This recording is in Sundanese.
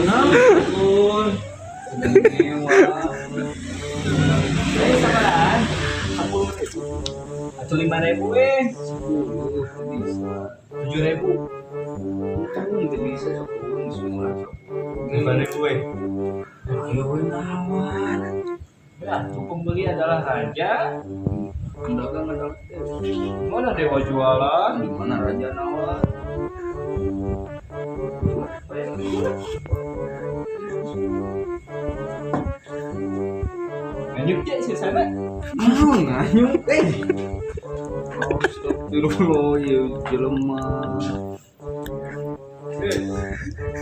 Nah, syukur. Mewah. Eh, sabarahan? 10.000. Atau 5.000 eh. 10 bisa. 7.000. Untung teu bisa 10 semua. 5.000 eh. Ayo we nawar. Ya, tuh pembeli adalah raja. Pedagang adalah dewa. Mana dewa jualan? Di mana raja nawar? Nganyuk ya sih sana. Aduh, nganyuk eh. Astagfirullah ya jelema. Yes.